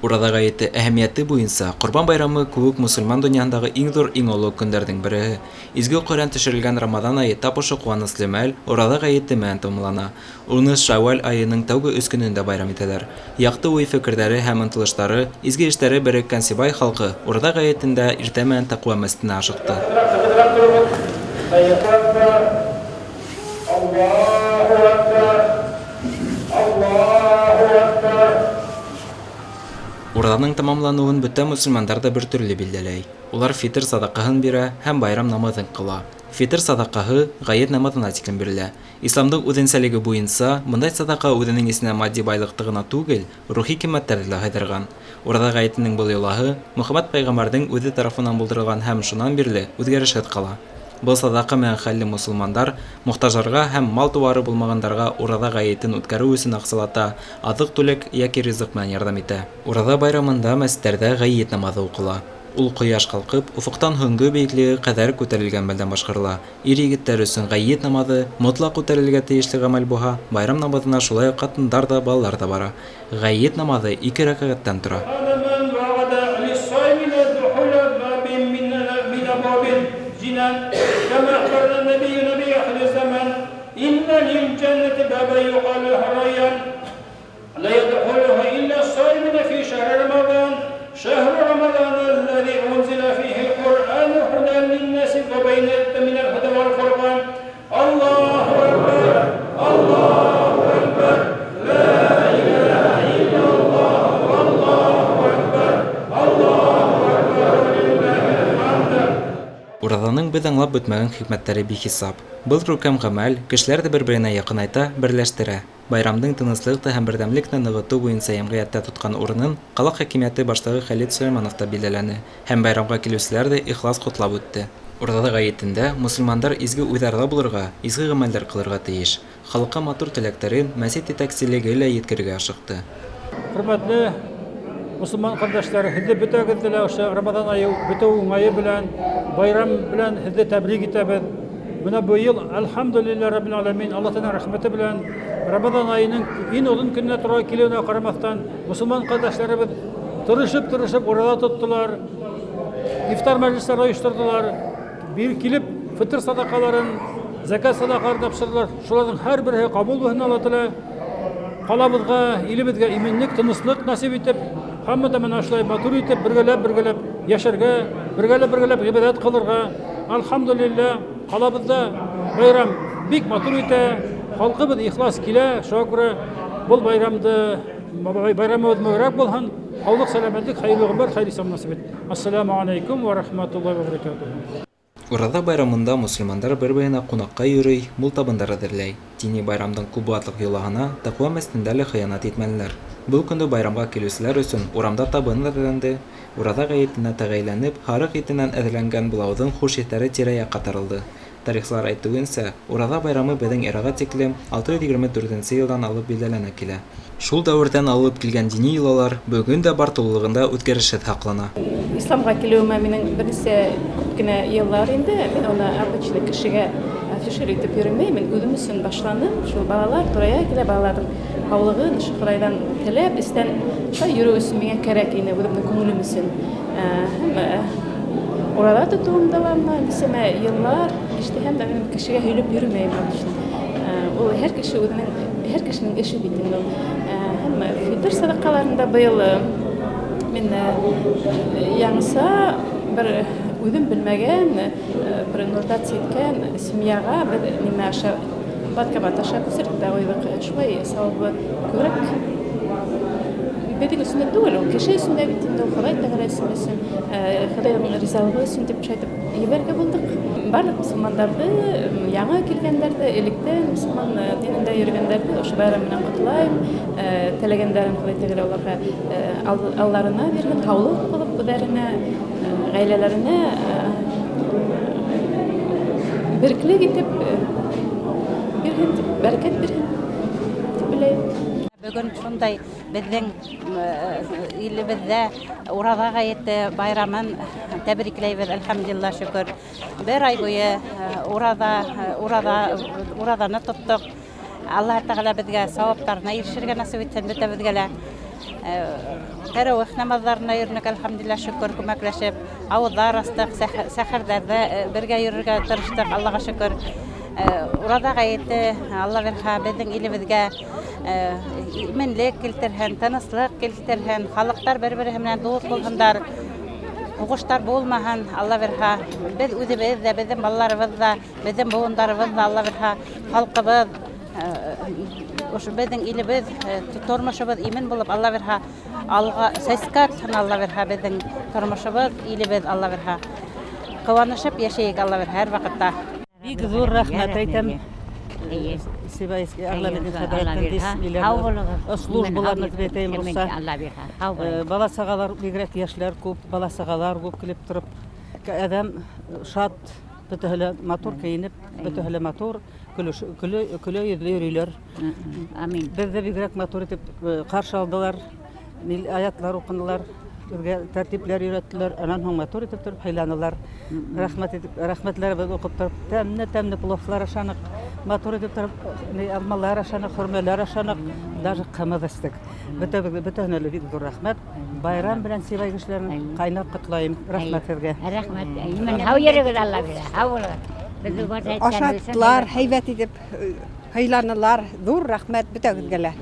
Ураҙа ғәйете әһәмиәте буйынса Ҡорбан байрамы кеүек мосолман донъяһындағы иң ҙур, иң оло көндәрҙең береһе. Изге Ҡөрьән төшөрөлгән Рамаҙан айы тап ошо ҡыуаныслы мәл, Ураҙа ғәйете менән тамамлана. Уны шәүәл айының тәүге өс көнөндә байрам итәләр. Яҡты уй-фекерҙәре һәм ынтылыштары, изге эштәре береккән Сибай халҡы Ураҙа ғәйетендә иртә менән тәҡүә мәсетенә ашыҡты. Ураҙаның тамамланыуын бөтә мосолмандар ҙа бер төрлө билдәләй. Улар фитыр саҙаҡаһын бирә һәм байрам намаҙын ҡыла. Фитыр саҙаҡаһы ғәйет намаҙына тиклем бирелә. Исламдың үҙенсәлеге буйынса, бындай саҙаҡа үҙенең эсенә матди байлыҡты ғына түгел, рухи ҡиммәттәрҙе лә һыйҙырған. Ураҙа ғәйетенең был йолаһы Мөхәммәт пәйғәмбәрҙең үҙе тарафынан булдырылған һәм шунан бирле үҙгәрешһеҙ ҡала. Был саҙаҡа менән хәлле мосолмандар мохтаждарға һәм мал-тыуары булмағандарға ураҙа ғәйетен үткәреү өсөн аҡсалата, аҙыҡ-түлек йәки ризыҡ менән ярҙам итә. Ураҙа байрамында мәсеттәрҙә ғәйет намаҙы уҡыла. Ул ҡояш ҡалҡып, офоҡтан һөңгө бейеклеге ҡәҙәр күтәрелгән мәлдән башҡарыла. Ир-егеттәр өсөн ғәйет намаҙы мотлаҡ үтәлергә тейешле ғәмәл булһа, байрам намаҙына шулай уҡ ҡатындар ҙа, балалар ҙа бара. Ғәйет намаҙы ике рәкәғәттән тора. Ураҙаның беҙ аңлап бөтмәгән хикмәттәре бихисап. Был күркәм ғәмәл кешеләрҙе бер-береһенә яҡынайта, берләштерә. Байрамдың тыныслыҡты һәм берҙәмлекте нығытыу буйынса йәмғиәттә тотҡан урынын ҡала хакимиәте башлығы Хәлит Сөләймәнов та билдәләне һәм байрамға килеүселәрҙе ихлас ҡотлап үтте. Ураҙа ғәйетендә мосолмандар изге уйҙарҙа булырға, изге ғәмәлдәр ҡылырға тейеш. Халыҡҡа матур теләктәрен мәсет етәкселеге лә еткерергә ашыҡты. Хөрмәтле мосолман ҡәрҙәштәр, һеҙҙе бөтәгеҙҙе лә ошо Рамаҙан айы бөтөү уңайы белән, байрам белән һеҙҙе тәбрик итәбеҙ. Бына быйыл, әлхәмдүлилләһ раббил аләмин, Аллаһ Тәғәләнең рәхмәте белән Рамаҙан айының иң оҙон көнөнә тура килеүенә ҡарамаҫтан, мосолман ҡәрҙәшләребеҙ тырышып-тырышып ураҙа тоттолар, ифтар мәжлестәре ойошторҙолар, бир килеп фитыр садаҡаларын, зәкәт садаҡаларын тапшырҙылар. Шуларҙың һәр береһе ҡабул булһын, Алла Тәғәлә ҡалабыҙға, илебеҙгә именлек, тыныслыҡ насип итеп, һәммә дә менә шулай матур итеп бергәләп-бергәләп йәшәргә, бергәләп-бергәләп ғибәҙәт ҡылырға. Әлхәмдүлилләһ, ҡалабыҙҙа байрам бик матур итә, халҡыбыҙ ихлас килә, шуға күрә был байрамды, байрамыбыҙ мөбәрәк булһын, һаулыҡ, сәләмәтлек, хәйерле ғүмер, хәйер ислам насип ит. Ассаламу алейкум ва рахматуллахи ва баракатуху. Ураҙа байрамында мосолмандар бер-береһенә ҡунаҡҡа йөрөй, мул табындар әҙерләй. Дини байрамдың ҡүбәтлыҡ йолаһына тәҡүә мәсетендә лә хыянат итмәнеләр. Был көндө байрамға килеүселәр өсөн урамда табын әҙерләнде. Ураҙа ғәйетенә тәғәйенләнеп, һарыҡ итенән әҙерләнгән былауҙың хуш еҫтәре тирә-яҡҡа таралды. Тарихсылар әйтеүенсә, Ураҙа байрамы беҙҙең эраға тиклем 624 йылдан алып билдәләнә килә. Шул дәүерҙән алып килгән дини йолалар бөгөн дә бар тулылығында үҙгәрешһеҙ һаҡлана. Исламға килеүемә минең бернисә күп кенә йыллар инде. Мин уны обычный кешегә афишировать итеп йөрөмәйем. Мин үҙем өсөн башланым. Шул балалар турая килә, балаларҙың һаулығын ошо Хоҙайҙан теләп, эстән шулай йөрөү өсөн миңә кәрәк ине, үҙемдең күңелем өсөн. Һәм ураҙа тотоуымда ла бына нисәмә йыллар иштәһәм дә мин кешегә һөйләп йөрөмәйем обычно. Ул һәр кеше үҙенең, һәр кешенең эше бит инде ул. Һәм фитыр саҙаҡаларында быйыл мин яңыса бер үҙем белмәгән, бер нуждаться иткән семьяға беҙ нимә аша, банкомат аша күсереп тә ҡуйҙыҡ. Шулай сауабы күберәк беҙҙең өсөн дә түгел, ул кеше өсөн дә бит инде, ул Хоҙай Тәғәлә өсөн, Хоҙайҙың ризалығы өсөн тип шайтып ебәрергә булдыҡ. Барлыҡ мосолмандарҙы, яңы килгәндәрҙе, электән мосолман динендә йөрөгәндәрҙе ошо байрам менән ҡотлайым. Теләгәндәрен Хоҙай Тәғәлә уларға алларына бирһен, һаулыҡ булып үҙҙәренә, ғаиләләренә берклек итеп бирһен тип, бәрәкәт бирһен тип теләйем. Бөгөн шундай беҙҙең илебеҙҙә Ураҙа ғәйете байрамын тәбрикләйбеҙ, әлхәмдулилла, шөкөр. Бер ай буйы ураҙа, ураҙа, ураҙаны тоттоҡ. Аллаһ Тәғәлә беҙгә сауаптарына ирешергә насип итһен бөтәбеҙгә лә. Тәрәүих намаҙҙарына йөрөнөк, әлхәмдулилла, шөкөр, күмәкләшеп, ауыҙҙар астыҡ, сәхәрҙәрҙә бергә йөрөргә тырыштыҡ, Аллаға шөкөр. Ураҙа ғәйете, Алла бирһә, беҙҙең илебеҙгә именлек килтерһен, тыныслыҡ килтерһен, халыҡтар бер-береһе менән дуҫ булһындар, һуғыштар булмаһын, Алла бирһә. Беҙ үҙебеҙ ҙә, беҙҙең балаларыбыҙ ҙа, беҙҙең быуындарыбыҙ ҙа, Алла бирһә, халҡыбыҙ, ошо беҙҙең илебеҙ, тормошобоҙ имен булып, Алла бирһә, алға сәскә атһын, Алла бирһә, беҙҙең тормошобоҙ, илебеҙ, Алла бирһә. Ҡыуанышып йәшәйек, Алла бирһә, һәр ваҡытта. Бик ҙур рәхмәт әйтәм. Сибайский Әғләметдин хәҙрәттән службаларны тип әйтәйем русса. Бала-сағалар бигерәк йәшләр күп, бала-сағалар күп килеп тороп, әҙәм шат, бөтәһе лә матур кейенеп, бөтәһе лә матур, көлө йөҙлө йөрөйләр. Амин. Беҙҙе бигерәк матур итеп ҡаршы алдылар, аятлар уҡынылар, беҙгә тәртипләр өйрәттеләр, анан һуң матур итеп тороп һыйланылар. Рәхмәт итеп, рәхмәтләребеҙ уҡып тороп, тәмле-тәмле пловлар ашаныҡ, матур итеп тороп, алмалар ашаныҡ, хөрмәләр ашаныҡ, даже ҡымыҙ эстек. Бөтәбеҙ, бөтәһенә лә бик ҙур рәхмәт. Байрам белән Сибай кешеләрен ҡайнар ҡотлайым. Рәхмәт һеҙгә. Рәхмәт. Имен һау йөрөгөҙ, Алла бирә. Һау булығыҙ. Беҙҙе баш әйткән өсөн. Ашаттылар, һәйбәт итеп һыйланылар. Ҙур рәхмәт бөтәгеҙгә лә.